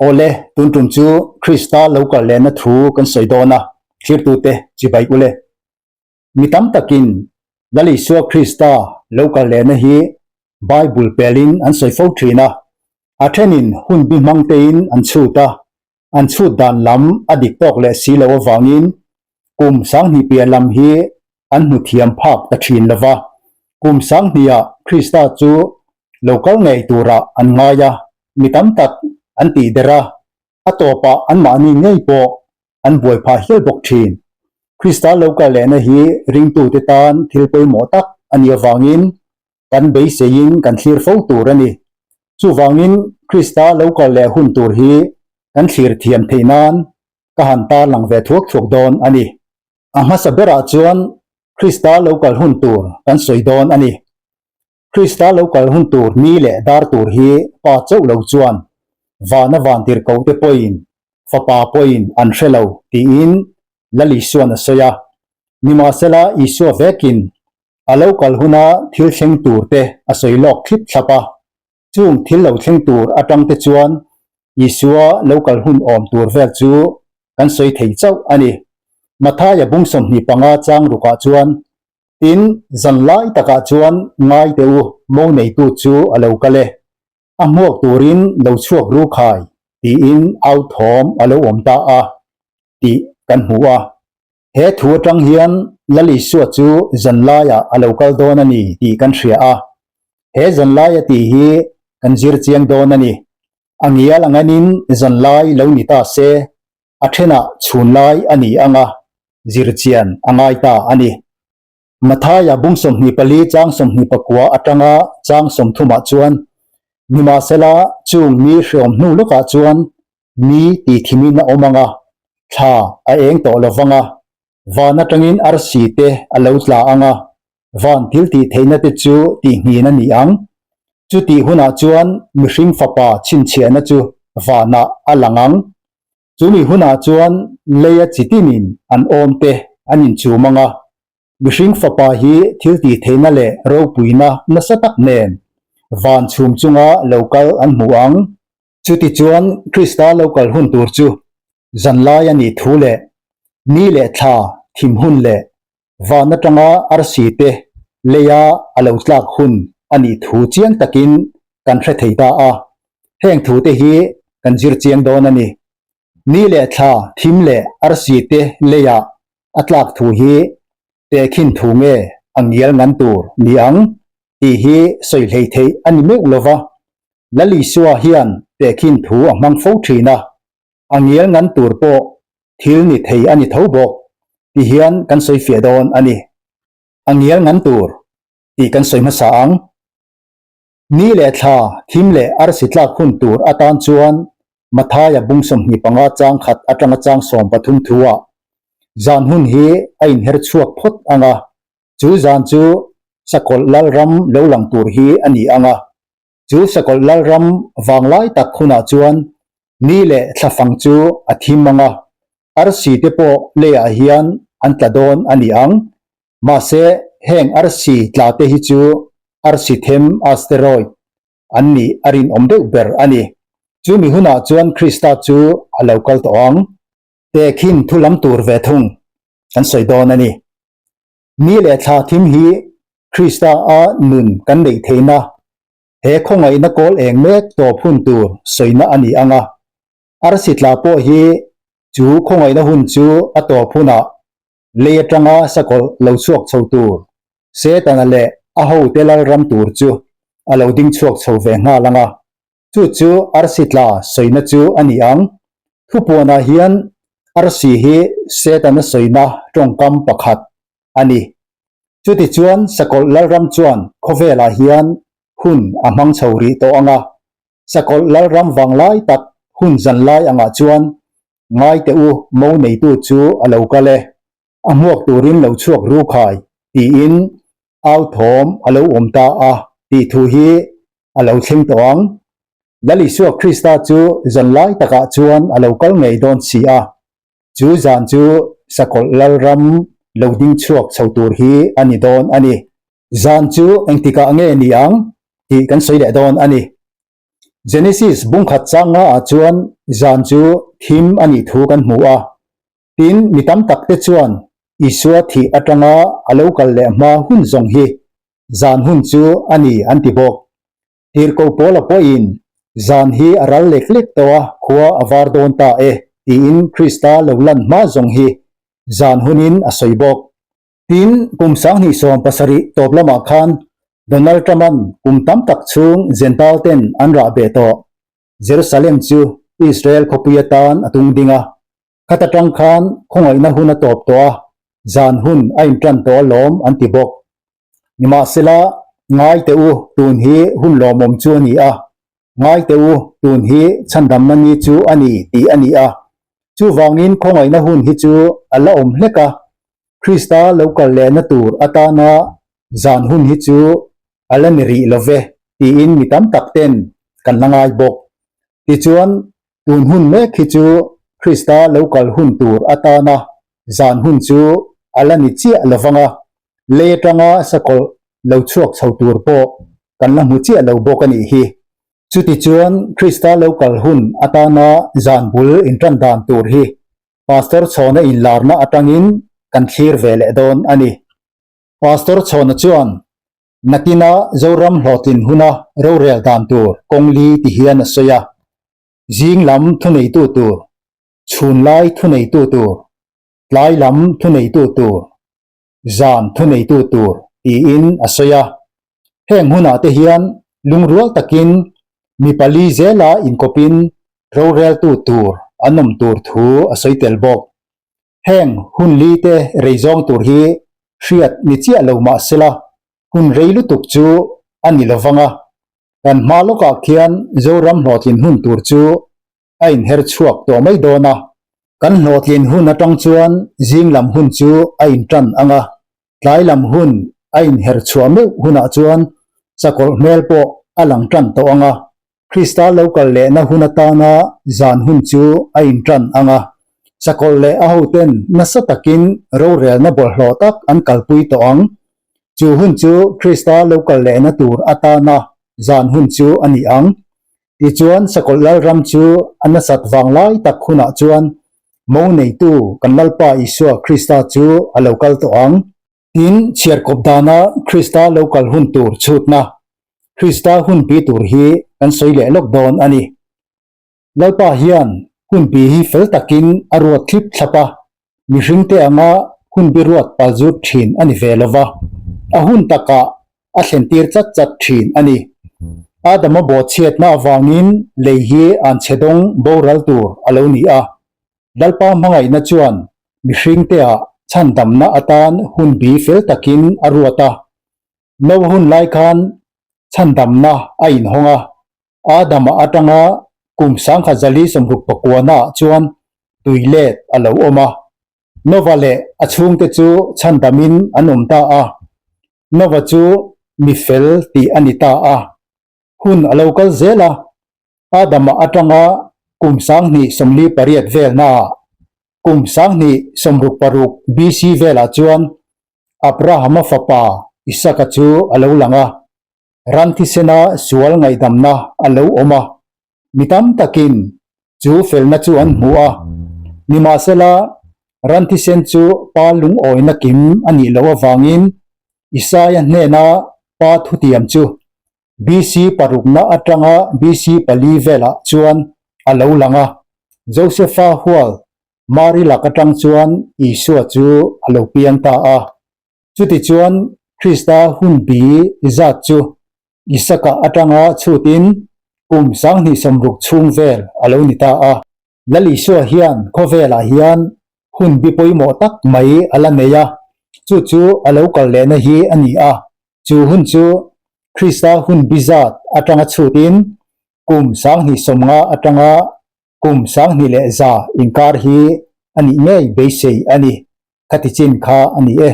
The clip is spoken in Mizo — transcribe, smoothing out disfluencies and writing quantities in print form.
Awle, tun tum chu Krista lo kal lehna thu kan sawi dawn a, thlirtute chibai ule. Mi tam takin Lal Isua Krista lo kal lehna hi Bible pelin an sawi fo thin a, a thenin hun bi hmang tein an chhut a, an chhut dan lam a dik tawk leh si lo avangin kum sanghnih piah lam hi an hmu thiam phak ta thin lo va. Kum sanghniha Krista chu lo kal ngei turah an ngai a, mi tam tak an tih der a, a tawpah anmahni ngei pawh an buai phah hial bawk thin. Krista lo kal lehna hi ringtute tan thil pawimawh tak a nih avangin kan beiseiin kan thlir fo tur a ni. Chuvangin Krista lo kal leh hun tur hi kan thlir thiam theih nan ka han tarlang ve thuak thuak dawn a ni. A hmasa berah chuan Krista lo kal hun tur kan sawi dawn a ni. Krista lo kal hun tur ni leh dar tur hi Pa chauh lo chuan vana vantirhkohte pawhin Fapa pawhin an hre lo tiin Lal Isua'n a sawi a. Nimahsela Isua vekin a lo kal huna thil thleng tur te a sawi lawk thlip thlap a. Chung thil lo thleng tur atang te chuan Isua lo kal hun awm tur vel chu kan sawi thei chauh a ni. Mathaia bung 25 chang rukah chuan, Tin, zan lai takah chuan ngai teh u, mo neitu chu a lo kal e. A hmuak turin lo chhuak ru khai, tiin au thawm a lo awm ta a, tih kan hmu a. He thu atang hian Lal Isua chu zanlaiah a lo kal dawn a ni tih kan hria a. He zanlai a tih hi kan zir chiang dawn a ni. A ngial ang anin zanlai lo ni ta se, a thenah chhunlai a ni ang a, zir chian a ngai ta a ni. Mathaia bung 24 chang 29 atanga chang 30 ah chuan, Nimahsela chung mi hreawm hnu lawkah chuan Ni tih thimin a awm ang a, thla a eng tawh lo vang a, van atangin arsi te a lo tla ang a, van thil tih theihna te chu tihnghin a ni ang. Chutih hunah chuan mihring fapa chhinchhiahna chu vanah a lang ang. Chumi hunah chuan leia chi tinin an awm te an inchum ang a, mihring fapa hi thil tih theihna leh ropuina nasa tak nen van chhum chunga lo kal an hmu ang. Chutichuan Krista lo kal hun tur chu zanlai a nih thu leh ni leh thla thim hun leh van atanga arsi te leia a lo tlak hun a nih thu chiang takin kan hre thei ta a. Heng thu te hi kan zir chiang dawn a ni. Ni leh thla thim leh arsi te leia a tlak thu hi tehkhin thu nge a ngial ngan tur ni ang tih hi sawi hlei theih a ni meuh lova. Lal Isua hian tehkhin thu a hmang fo thin a, a ngial ngan tur pawh thil ni thei a ni tho bawk ti hian kan sawi fiah dawn a ni. A ngial ngan tur tih kan sawi hmasa ang. Ni leh thla, thim leh arsi tlak hun tur atan chuan Mathaia bung 25 chang khat atanga chang 13 thuah zan hun hi a inher chhuak phawt ang a, chu zan chu Sakawlh Lalram lo lang tur hi a ni ang a. Chu Sakawlh Lalram vanglai tak hunah chuan ni leh thlafang chu a thim ang a, arsi te pawh leiah hian an tla dawn a ni ang. Mahse, heng arsi tla te hi chu arsi them, asteroid, an nih a rinawm deuh ber a ni. Chumi hunah chuan Krista chu a lo kal tawh ang. Tehkhin thu lam tur ve thung kan sawi dawn a ni. Ni leh thla thim hi Krista a nun kan neih theihna, he khawngaihna kawl eng mek tawp hun tur sawina a ni ang a. Arsi tla pawh hi chu khawngaihna hun chu a tawp hunah lei atanga sakawlh lo chhuak chho tur Setana leh a hote lalram tur chu a lo ding chhuak chho ve nghal ang a. Chu chu arsi tla sawina chu a ni ang. Thupuanah hian arsi hi Setana sawina tawngkam pakhat a ni. Chutichuan Sakawlh Lalram chuan khawvelah hian hun a hmang chho rih tawh ang a. Sakawlh Lalram vanglai tak hun zanlai angah chuan ngai teh u mo neitu chu a lo kal e, a hmuak turin lo chhuak ru khai tiin au thawm a lo awm ta a tih thu hi a lo thleng tawh ang. Lal Isua Krista chu zanlai takah chuan a lo kal ngei dawn si a, chu zan chu Sakawlh Lalram lo ding chhuak chho tur hi a ni dawn a ni. Zan chu engtikah nge ni ang tih kan sawi leh dawn a ni. Genesis bungkhat changa ah chuan zan chu thim a nih thu kan hmu a. Tin, mi tam tak te chuan Isua thih atanga a lo kal leh hma hun zawng hi zan hun chu a ni an ti bawk. Tirhkoh Paula pawhin zan hi a ral lek lek tawh a, khua a var dawn ta e tiin Krista lo lan hma zawng hi zan hunin a sawi bawk. Tin, kum 2017 tawp lamah khan Donald Trump-a'n kum tam tak chhung Gentile ten an rah beh tawh Jerusalem chu Israel khawpui atan a tung ding a. Khat atang khan khawngaihna hun a tawp tawh a, zan hun a intan tawh alawm an ti bawk. Nimahsela, ngai teh u, tun hi hun lawmawm chu a ni a, ngai teh u, tun hi chhandamna ni chu a ni tih a ni a. Chuvangin khawngaihna hun hi chu a la awm hlek a, Krista lo kal lehna tur atana zan hun hi chu a la ni rih lo ve tiin mi tam tak ten kan la ngai bawk. Tichuan, tun hun mek hi chu Krista lo kal hun tur atana zan hun chu a la ni chiah lo vang a, lei atanga sakawlh lo chhuak chho tur pawh kan la hmu chiah lo bawk a nih hi. Chutichuan, Krista lo kal hun atana zan bul intan dan tur hi Pastor Chhawna inlarna atangin kan thlir ve leh dawn a ni. Pastor Chhawna chuan nakina Zoram hlawhtlin huna rorel dan tur kawng li ti hian a sawi a, zing lam thuneitu tur, chhun lai thuneitu tur, tlai lam thuneitu tur, zan thuneitu tur tiin a sawi a. Heng hunah te hian lungrual takin mi pali zela inkawpin roreltu tur an awm tur thu a sawi tel bawk. Heng hun li te rei zawng tur hi hriat ni chiah lo mah sela hun rei lutuk chu a ni lo vang a, kan hma lawkah khian Zoram hlawhtlin hun tur chu a inher chhuak tawh mai dawn a. Kan hlawhtlin hun atang chuan zing lam hun chu a intan ang a, tlai lam hun a inher chhuah meuh hunah chuan sakawlh hmel pawh a lang tan tawh ang a, Krista lo kal lehna hun atana zan hun chu a intan ang a, sakawlh leh a hoten nasa takin rorelna bawlhhlawh tak an kalpui tawh ang. Chu hun chu Krista lo kal lehna tur atana zan hun chu a ni ang. Tichuan Sakawlh Lalram chu a nasat vang lai tak hunah chuan mo neitu kan Lalpa Isua Krista chu a lo kal tawh ang. Tin, chhiarkawp dana Krista lo kal hun tur chhutna, Krista hunpi tur hi kan sawi leh lawk dawn a ni. Lalpa hian hunpi hi fel takin a ruat thlip thlap a, mihringte anga hunbi ruat palzut thin a ni ve lo va, a hun takah a thlentir chat chat thin a ni. Adama bawhchhiatna avangin lei hi an chhe dawng boral tur a lo ni a, Lalpa hmangaihna chuan mihringteah chhandamna atan hunbi fel takin a ruat a. Noa hun lai khan chhandamna a inhawng a, Adama atanga kum 1969 ah chuan tui let a lo awm a. Nova leh a chhungte chu chhandamin an awm ta a. Nova chu mi fel tih a ni ta a. Hun a lo kal zel a, Adama atanga kum 2048 velnaah, kum 2066 BC velah chuan Abrahama fapa Isaka chu a lo lang a. Ran thisena sual ngaihdamna a lo awm a, mi tam takin chu felna chu an hmu a. Nimahsela, ran thisen chu pa lungawina kim a nih loh avangin Isaia hnena pa thutiam chu BC parukna atanga BC pali velah chuan a lo lang a. Josefa hual Mari lak atang chuan Isua chu a lo piang ta a. Chutichuan Krista hunbi zat chu Isaka atanga chhutin kum 2060 chhung vel a lo ni ta a. Lal Isua hian khawvelah hian hunbi pawimawh tak mai a la nei a, chu chu a lo kal lehna hi a ni a. Chu hun chu Krista hunbi zat atanga chhutin kum 2050 atanga kum 2100 inkar hi a nih ngei beisei a ni. Khati chin kha a ni e.